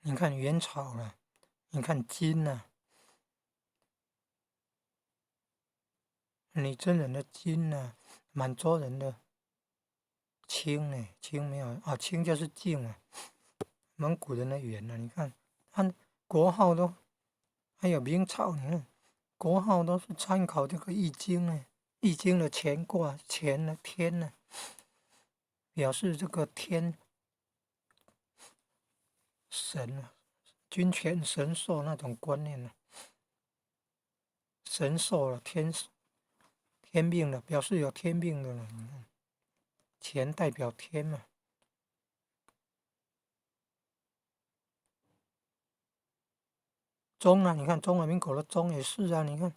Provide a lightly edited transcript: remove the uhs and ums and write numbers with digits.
你看元朝了，你看金呐，女真人的金呐，满洲人的清呢，清沒有啊，清就是淨啊，蒙古人的元啊，你看，他國號都還有明朝，你看國號都是參考這個易經呢，易經的乾卦乾呢，天呢，表示這個天。神啊，君權神授那種觀念呢，神授了天天命了，表示有天命的了。你看，乾代表天嘛。中啊，你看中華民國的中也是啊，你看